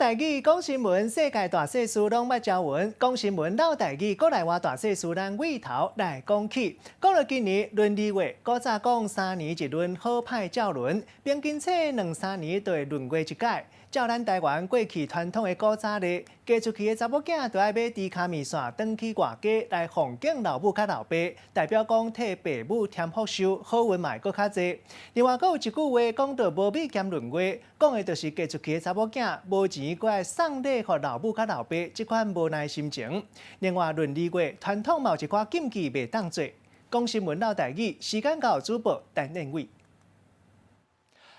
台語講新聞，世界大細事攏捌聽聞。講新聞嘮台語，國內外大細事，咱對頭來講起。講到今年閏二月，古早講三年一閏，好歹照輪，平均說兩三年就會閏月一擺。照咱台灣過去傳統的古早曆，嫁出去的查某囝就愛買豬跤麵線，轉去外家來奉敬老母佮老爸，代表講替爸母添福壽，好運嘛會閣較濟。另外，閣有一句話講到無米兼閏月，講的就是嫁出去的查某囝無錢，閣愛送禮予老母佮老爸，這款無奈心情。另外，閏二月傳統嘛有一寡禁忌袂當做。講新聞嘮台語，時間到主播陳練偉。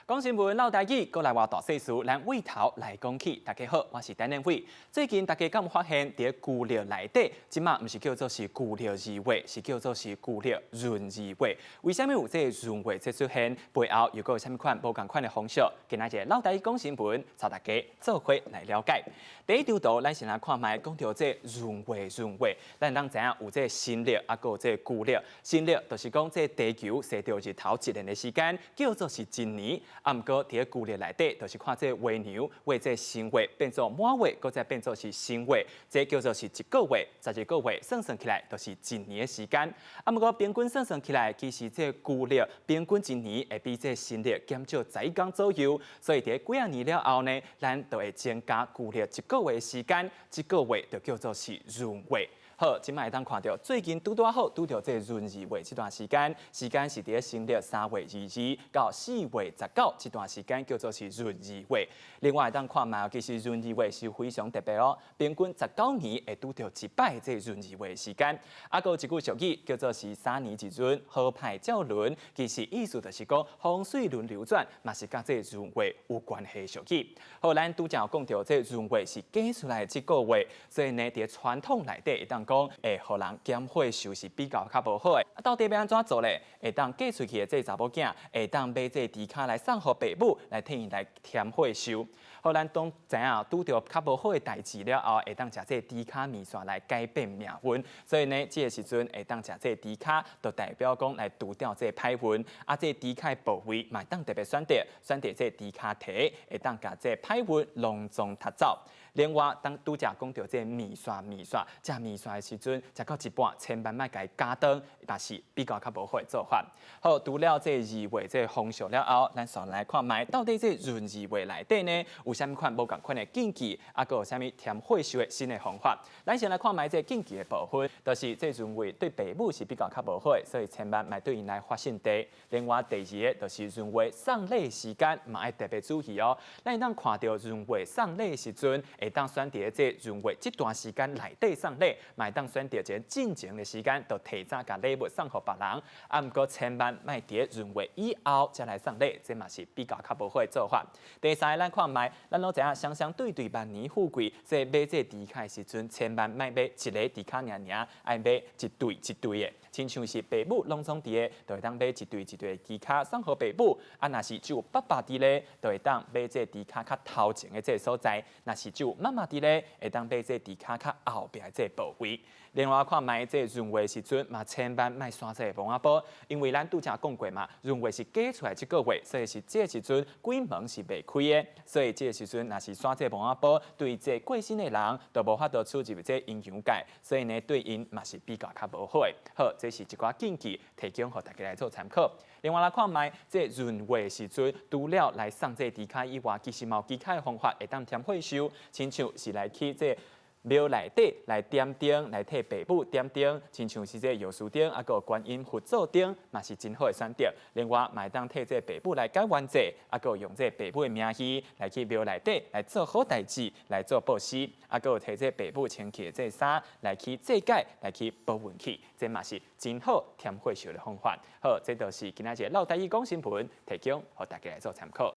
講新聞嘮台語，國內外大細事，咱對頭來講起。大家好，我是陳練偉。最近大家敢有發現，佇舊曆內底，這馬毋是叫做是舊曆二月，是叫做是舊曆閏二月。為啥物有這个閏月這出現？背後又閣有啥物款無仝款的風俗？今仔日嘮台語講新聞，帶大家做伙來了解。第一張圖，咱先來看覓，講著這閏月閏月，咱攏知影有這新曆，啊閣有這舊曆。新曆就是講這地球踅著日頭一輪的時間，叫做是一年。啊，毋過佇個舊曆內底，就是看這個月娘為這新月變做滿月，閣再變做是新月，這叫做是一個月，12個月算算起來，就是一年的時間。啊，毋過平均算算起來，其實這舊曆平均一年會比這新曆減少11工左右，所以佇幾仔年了後呢，咱就會增加舊曆一個月的時間，這個月就叫做是閏月。好，這馬會當看著最近拄拄好拄著這閏二月這段時間，時間是佇新曆3月22到4月19這段時間叫做是閏二月。另外會當看覓，其實閏二月是非常特別哦，平均19年會拄著一擺這閏二月時間。啊，閣有一句俗語叫做是三年一閏，好歹照輪，其實意思就是講風水輪流轉，嘛是佮這閏月有關係俗語。好，咱拄才有講著這閏月是嫁出來這個月，所以呢，佇傳統內底會當講會予人減歲壽是比較較無好的。啊，到底欲按怎做咧？會當嫁出去的這查某囝，會當買這豬跤來送予爸母，來替𪜶來添歲壽。好，咱攏知影拄著較無好的代誌了後，會當食這豬跤麵線來改變命運。所以呢，這个時陣會當食這豬跤，就代表講來除掉這歹運。啊，這豬跤的部位嘛會當特別選擇，選擇這豬跤蹄，會當共這歹運攏總踢走。另外，當拄才講著這麵線麵線，食麵線的時陣，食到一半，千萬莫共伊加湯，嘛是比較較無好的做法。好，除了這二月這風俗了後，咱紲來看覓，到底這閏二月內底呢，有啥物款無仝款的禁忌，啊，閣有啥物添歲壽的新的方法？咱先來看覓這禁忌的部分，就是這閏月對爸母是比較較無好的，所以千萬莫對𪜶來發性地。另外第二个就是閏月送禮時間嘛愛特別注意哦。咱會當看著閏月送禮時陣，會當選佇這閏月這段時間內底送禮，嘛會當選擇一个進前的時間，就提早共禮物送予別人。啊，毋過千萬莫佇閏月以後才來送禮，這嘛是比較較無好的做法。第三个，咱看覓，咱攏知影雙雙對對萬年富貴，所以買這豬跤的時陣，千萬莫買一个豬跤爾爾，愛買一對一對的。親像是爸母攏總佇的，就會當買一對一對的豬跤送予爸母。啊，若是只有爸爸佇咧，就會當買這豬跤較頭前的這个所在；若是只有媽媽佇咧，會當買這豬跤較後壁的這个部位。另外看覓這閏月時陣，嘛千萬莫徙這个墓仔埔，因為咱拄才講過嘛，閏月是嫁出來這個月，所以是這個時陣鬼門是袂開的，所以這個時陣若是徙這个墓仔埔，對這過身的人就無法度出入這陰陽界，所以呢對𪜶嘛是比較較無好的。好，這是一寡禁忌，提供予大家來做參考。另外來看覓，這閏月時陣，除了來送這豬跤以外，其實嘛有其他的方法會當添歲壽，親像是來去這廟內底來點燈，來替爸母點燈，親像是這藥師燈，啊，閣有觀音佛祖燈，嘛是真好的選擇。另外，嘛會當替這爸母來解冤結，啊，閣有用這爸母的名義來去廟內底來做好代誌，來做布施，啊，閣有提這爸母穿去的這衫來去祭改，來去保運氣，這嘛是真好添歲壽的方法。好，這就是今仔日嘮台語講新聞，提供予大家來做參考。